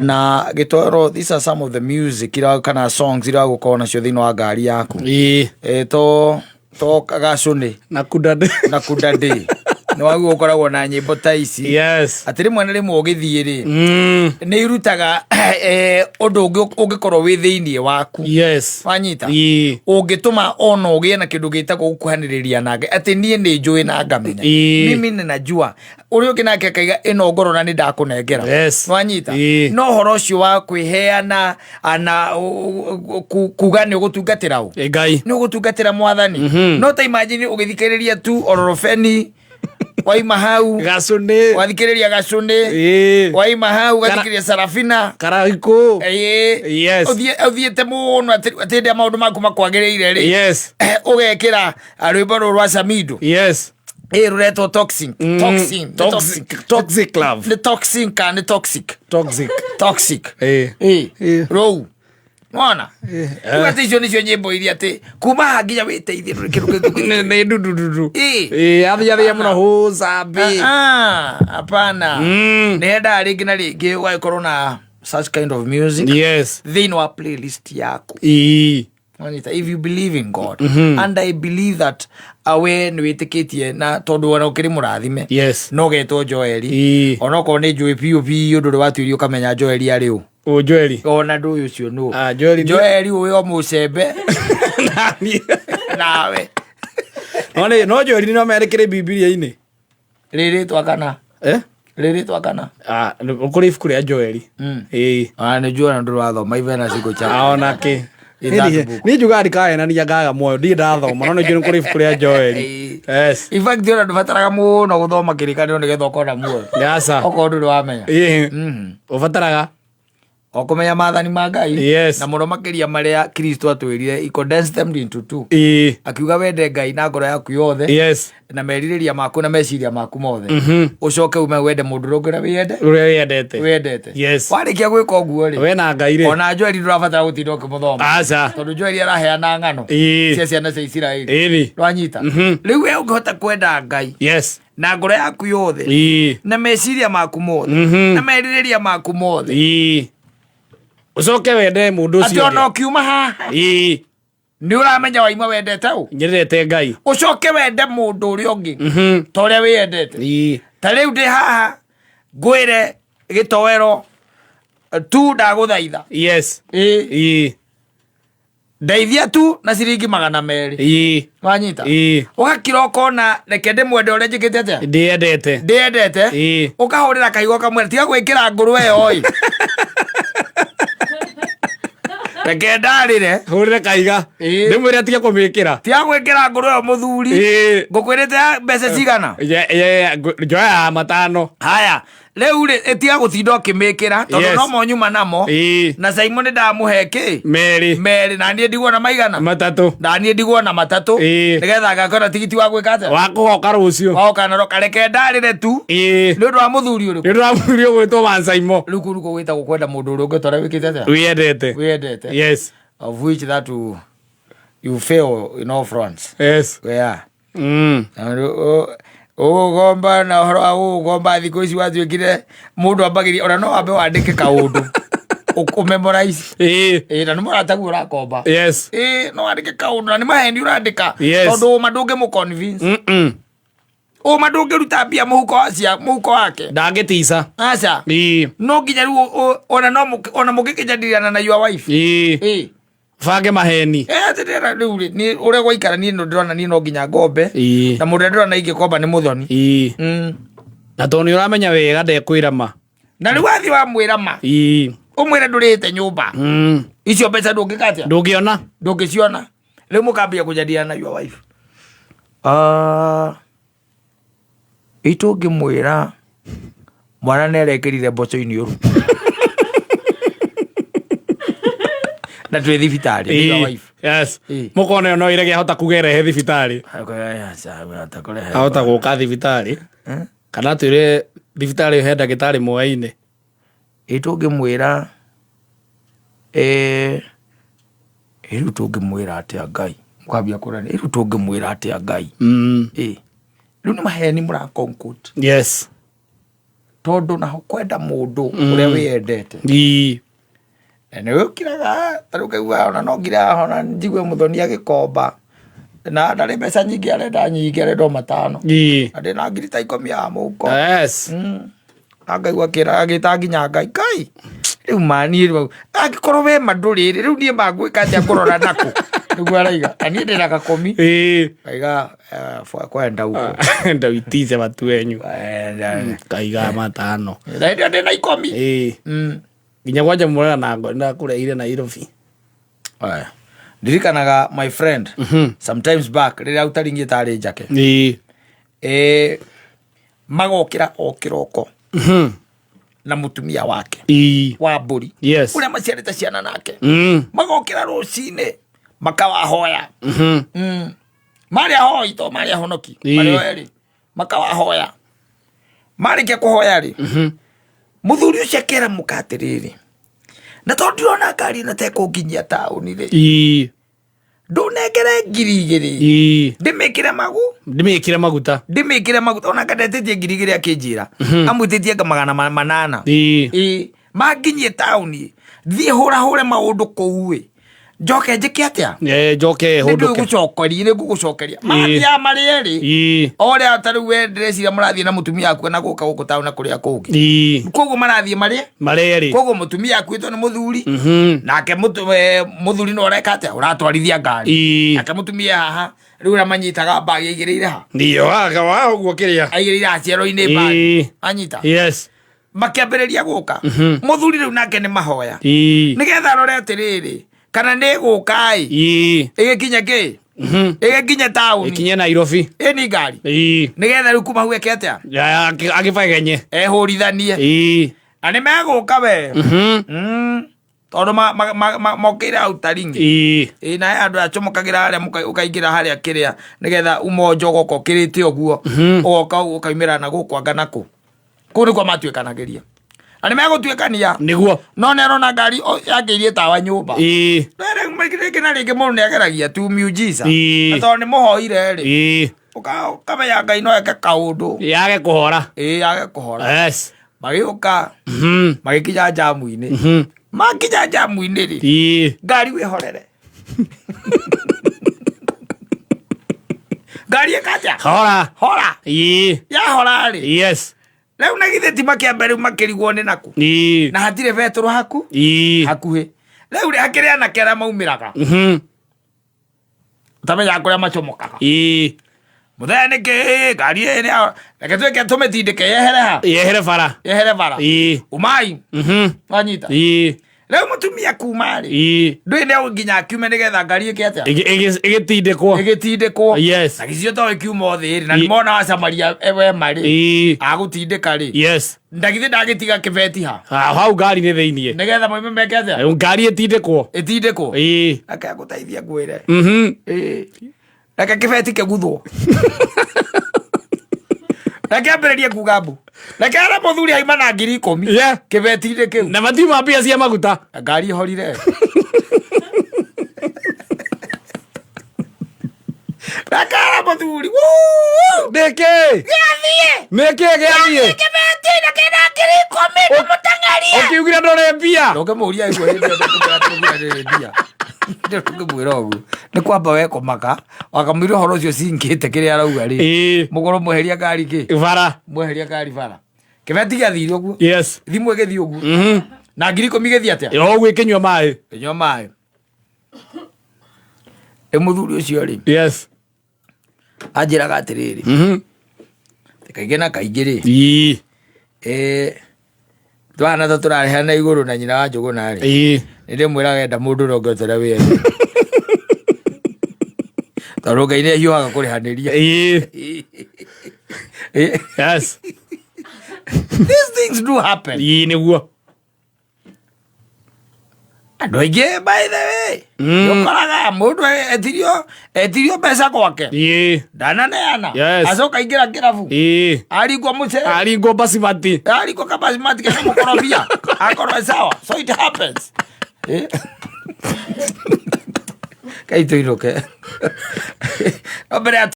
Na gĩtoro, these are some of the music ira kana songs iria gũkorwo nacio thĩinĩ wa ngari yaku. To gacũnĩ na kudade. Na kudade nĩ waguo ũkoragwo na nyĩmbo ta ici atĩ rĩmwe na rĩmwe ũgĩthiĩ rĩ, nĩ irutaga ũndũ ũngĩ ũngĩkorwo wĩ thĩinĩ waku. Wanyita? Ũngĩtũma ona ũgĩe na kĩndũ gĩtagwo gũkuhanĩrĩria nake, atĩ niĩ nĩ njũĩ na ngamenya. Mimi ninajua ũrĩa ũngĩ nake akaiga ĩno ngoro na nĩ ndakũnengera. Wanyita? No ũhoro ũcio wa kwĩheana ana kuga nĩ ũgũtungatĩra ũ? Ngai. Nĩ ũgũtungatĩra mwathani. No ta imagine ũgĩthikĩrĩria tu ororobeni, waima hau gacũnĩ, wathikĩrĩria gacũnĩ, waima hau ũgathikĩrĩria Sarafina, karaikũ. Ũthiĩte mũno atĩ hĩndĩ ĩrĩa maũndũ maku makwagĩrĩire rĩ, ũgekĩra rwĩmbo rũrũ rwa Samido. Rũretwo Toxic. Toxin. Nĩ Toxic, toxic love. Nĩ toxin kana nĩ toxic? Toxic. Toxic. Rũu wona rĩu atĩ icio nĩcio nyĩmbo iria atĩ kuma haha nginya wĩteithie ndũrĩ kĩndũ kĩngĩ. Nĩ ndudududu. Athiathia mũno hũcambi. Ah, hapana. Nĩ hendaga rĩngĩ na rĩngĩ ũgagĩkorwo na such kind of music thĩinĩ wa playlist yaku. Wanyita? If you believe in God, and I believe that awe nĩ wĩtĩkĩtie, na tondũ ona ũkĩrĩ mũrathime, no getwo Joeli, onokorwo nĩ njũĩ biũ biũ ndũrĩ watuĩria ũkamenya Joeli arĩ ũ. Ũ Joeli? Ona ndũĩ ũcio nũ. Ah, Joeli Joeli ũyũ o mũcembe. Nani? Nawe. No nĩ no Joeli no merĩkĩre Bibilia-inĩ. Rĩrĩtwa kana? Eh? Rĩrĩtwa kana? Ah, kũrĩ ibuku rĩa Joeli. Ona nĩ njũĩ ona ndũrĩ wathoma Ivena Single Chapter. Ah, ona kĩ. In that book. Nĩ njugaga ndikahenania ngaga muoyo, ndirĩ ndathoma, no nĩ njũĩ nĩ kũrĩ ibuku rĩa Joeli. In fact, ona ndũbataraga mũno gũthoma kĩrĩkanĩro nĩgetha ũkorwo na muoyo. Aca. Okorwo ndũrĩ wamenya. Ũbataraga o kũmenya maathani ma Ngai. Na mũno makĩria marĩa Kristo atwĩrire, he condensed them into two. Akiuga wende Ngai na ngoro yaku yothe na merirĩria maku na meciria maku mothe, ũcoke ume wende mũndũ ũrĩa ũngĩ ũrĩa wĩyende ũrĩa wĩyendete. Wĩyendete. Warĩkia gwĩka ũguo rĩ, we na Ngai rĩ, ona Joeli ndũrabatara gũtinda ũkĩmũthoma, aca, tondũ Joeli araheana ng'ano cia ciana cia Isiraeli. Rwanyita? Rĩu we ũngĩhota kwenda Ngai na ngoro yaku yothe na meciria maku mothe na merirĩria maku mothe, ũcoke wende mũndũ atĩ ũcio ona ũngĩ. ũkiuma haha nĩ ũramenya waima wendete ũ? Nyendete Ngai. Ũcoke wende mũndũ ũrĩa ũngĩ ta ũrĩa wĩyendete. Ta rĩu ndĩ haha ngwĩre gĩtoero tu, ndagũthaitha, ndeithia tu na ciringi 200. Wanyita? Ũgakira ũkona reke ndĩmwende ũrĩa njĩkĩte atĩa? Ndĩyendete. Ndĩyendete. Ũkahũrĩra kahiga ũkamwĩra tiga gwĩkĩra ngũrwe ĩyo ĩ, reke ndarĩre. Hũrĩre kaiga. Ndĩmwĩre atige kũmĩkĩra. Tiga gwĩkĩra ngũrwe ĩyo mũthuri. Ngũkwĩrĩte mbeca cigana? Njoya 5. Haya, rĩu rĩ, ĩtiga gũtinda ũkĩmĩkĩra tondũ no mo nyuma namo. Na Simon nĩ ndamũhe kĩ? 2. 2, na niĩ ndigwo na maigana? 3. Na niĩ ndigwo na 3. Nĩgetha ngakora tigiti wa gwĩka atĩa? Wa kũgoka rũciũ. Wagoka naro kareke ndarĩre tu. Nĩ ũndũ wa mũthuri ũrĩkũ? Nĩ ũndũ wa mũthuri ũgwĩtwo Wansaimo. Rĩu kũu nĩkuo gwĩtagwo kwenda mũndũ ũrĩa ũngĩ ta ũrĩa wĩkĩte atĩa? Wĩyendete. Wĩyendete. Of which that you fail in all fronts. Yeah. Ũgũgomba na ũhoro wa gũgomba thikũ ici watuĩkire mũndũ ambagĩria ona no wambe wandĩke kaũndũ ũmemorize. Ĩĩ, na nĩ mũrataguo ũrakomba. Ĩĩ, no wandĩke kaũndũ na nĩ maheni ũrandĩka, tondũ ũma ndũngĩmũ convince. Ũma ndũngĩruta mbia mũhuko wa cia mũhuko wake. Ndangĩtica. Aca. No nginya rĩu ona no ona mũngĩkĩnjandirana na your wife. Ĩĩ. Bange maheni. Atĩ ndĩrona rĩu rĩ, niĩ ũrĩa gwaikara niĩ no ndĩrona niĩ no nginya ngombe. Na mũndũ ũrĩa ndĩrona ingĩkomba nĩ mũthoni. Na tondũ nĩ ũramenya wega ndekwĩra ma. Na rĩu wathiĩ wamwĩra ma, ũmwĩre ndũrĩhĩte nyũmba, icio mbeca ndũngĩka atĩa? Ndũngĩona. Ndũngĩciona. Rĩu mũkambia kũnjandirana na your wife. Ah, itũngĩmwĩra mwana nĩ arekĩrire mboco-inĩ ũru na twĩ thibitarĩ nĩ your wife. Mũkona ĩyo no ĩrege ahota kuga ĩrehe thibitarĩ. Ahota gũka thibitarĩ kana twĩre thibitarĩ ĩyo he ndagĩtarĩ mwainĩ. Ĩ tũngĩmwĩra, ĩ rĩu tũngĩmwĩra atĩa Ngai? Mũkambia kũrania, ĩ rĩu tũngĩmwĩra atĩa Ngai? Ĩ rĩu nĩ maheni mũra conclude. Tondũ naho kwenda mũndũ ũrĩa wĩyendete. Na nĩ ũkiraga ta rĩu kaigua ona no ngire ona njigue mũthoni agĩkomba na ndarĩ mbeca nyingĩ, arenda nyingĩ, arenda o 5. Na ndĩna ngiri ta 10 ya mũhuko. Na ngaigua akĩra agĩta nginya Ngai, Ngai rĩu ma niĩ rĩu angĩkorwo we ma ndũrĩ rĩ, rĩu niĩ mangwĩka atĩa, ngũrora nakũ? Nĩguo araiga na niĩ ndĩna gakũmi. Ngaiga kwenda huko. Ndawitize watu wenyu. Kwenda. Kaiga 5. Na hĩndĩ ĩyo ndĩna 10. Nginya kwanja mũrera na ngo ndakũreire Nairobi. Aya. Ndirikanaga, my friend, sometimes back rĩrĩa utaringi ĩtarĩ njake. Magokĩra o kĩroko na mũtumia wake wa mbũri ũrĩa maciarĩte ciana nake. Magokĩra rũcinĩ makawahoya. Marĩ ahoi to marĩ ahonoki. Marĩ o erĩ makawahoya. Marĩkia kũhoya rĩ, mũthuri ũcio akera mũka atĩrĩrĩ, na tondũ ndirona ngari ĩno tekũnginyia taũni rĩ, ndũnengere 2000 ndĩmĩkĩre magu Ndĩmĩkĩre maguta. Ndĩmĩkĩre maguta. Ona ngandetĩtie 2000, akĩnjĩra amwĩtĩtie anga 800. Ĩ manginyie taũni, thiĩ hũrahũre maũndũ kũu ĩ, njoke njĩke atĩa? Njoke nĩ hũndũke. Ngũgũcokeria, nĩ ngũgũcokeria. Mathiaga marĩ erĩ. O ũrĩa ta rĩu we ndĩreciria mũrathiĩ na mũtumia waku na gũka gũkũ taũni na kũrĩa kũngĩ. Koguo marathiĩ marĩ Marĩ erĩ. Koguo mũtumia akuĩtwo nĩ mũthuri. Nake mũthuri no ũreka atĩa, ũratwarithia ngari. Nake mũtumia haha rĩu ũrĩa manyitaga mbagi aigĩrĩire ha. Ndiyo waga wa ũguo kĩrĩa. Aigĩrĩire haciaro-inĩ mbagi. Anyita. Makĩambĩrĩria gũka, mũthuri rĩu nake nĩ mahoya nĩgetha arore atĩrĩrĩ kana nĩ gũka ĩ ĩgĩkinye kĩ, ĩgĩkinye taũni. Ĩkinye Nairobi. Ĩni ngari. Nĩgetha rĩu kuma hau eke atĩa? Agĩbegenye. Ehũrithanie. Na nĩ megũka we. Tondũ mokĩire hau taringi. Ĩ na he andũ acomokagĩra harĩa ũkaingĩra harĩa kĩrĩa nĩgetha umonjo ũgoka ũkĩrĩte ũguo, ũgoka ũkaumĩra na gũkũ anga nakũ kũu nĩkuo matuĩkanagĩria na nĩ megũtuĩkania. Nĩguo. No nĩ arona ngari yakĩirie tawa nyũmba. Rĩngĩ na rĩngĩ mũndũ nĩ ageragia tu miujiza. Na tondũ nĩ mũhoire rĩ, ũkamenya Ngai no eke kaũndũ. Yage kũhora. Ĩ yage kũhora. Magĩũka, magĩkinya njamu-inĩ. Makinya njamu-inĩ rĩ, ngari wĩhorere, ngari ĩkaja. Hora. Hora. Yahora rĩ, rĩu na githĩ ti makĩambe rĩu makĩrigwo nĩ naku na hatirĩ betũrũ haku hakuhĩ. Rĩu rĩ, hakĩrĩ anake arĩa maumĩraga ũtamenyaga kũrĩa macomokaga. Mũthenya nĩkĩ ngari ĩĩ reke tuĩke tũmĩtindĩke yehere ha. Yehere bara. Yehere bara. Umai wanyita. Rĩu mũtumia kuma rĩ, ndũĩ nĩ nginya akiume nĩgetha ngari ĩke atĩa? Ĩgĩtindĩkwo. Ĩgĩtindĩkwo. Na gĩcicio to ĩkiuma thĩ rĩ, na nĩmona wacamaria wema rĩ, agũtindĩka rĩ, ndagithĩ ndagĩtiga kĩbeti ha. Hau ngari-inĩ thĩiniĩ. Nĩgetha moime meke atĩa? Ngari ĩtindĩkwo. Ĩtindĩkwo. Reke ngũteithie ngwĩre. Ĩĩ. Reke kĩbeti kĩguthwo, reke ambĩrĩrie kuga mbu, reke ara mũthuri aima na 10,000 kĩbeti-inĩ kĩu. Na matiuma mbia cia maguta. Ngari ĩhorire, reke ara mũthuri. Wuu! Nĩkĩ? Gĩathiĩ. Nĩkĩ gĩathiĩ? Kĩbeti na kĩna 10,000 ndũmũteng'erie. Ũkiugire ndũrĩ mbia. Ndũngĩmũria iguo hĩndĩ ĩyo, ndũngĩmwĩra tũngĩra ndĩrĩ mbia. Ndũngĩmwĩra ũguo nĩ kwamba wekomaka wakamwĩra ũhoro ũcio cingĩte kĩrĩa arauga rĩ. Mũkorwo mweheria ngari kĩ. Bara. Mweheria ngari bara, kĩbeti gĩathire ũguo. Thimũ ĩgĩthiĩ ũguo na 10,000 gĩthiĩ atĩa? O ũguo ĩkĩnyua maĩ. Kĩnyua maĩ. Ĩ mũthuri ũcio rĩ, anjĩraga atĩrĩrĩ, kaingĩ na kaingĩ rĩ, twana ta tũrarehana igũrũ na nyina wa Njũgũna rĩ, nĩ ndĩmwĩraga enda mũndũ ũrĩa ũngĩ ũtarĩa wĩyendete, tondũ Ngai nĩ ahiũhaga kũrĩhanĩria. These things do happen. Ĩĩ, nĩguo. Andũ aingĩ, by the way, nĩũkoraga mũndũ etirio mbeca gwake, ndananeana. Acoka aingĩra kĩrabu, aringwo mũcere, aringwo basmati. Aringwo kabasmati kena mũkorobia, akorwo sawa. So it happens. Kai tũinũke no mbere ya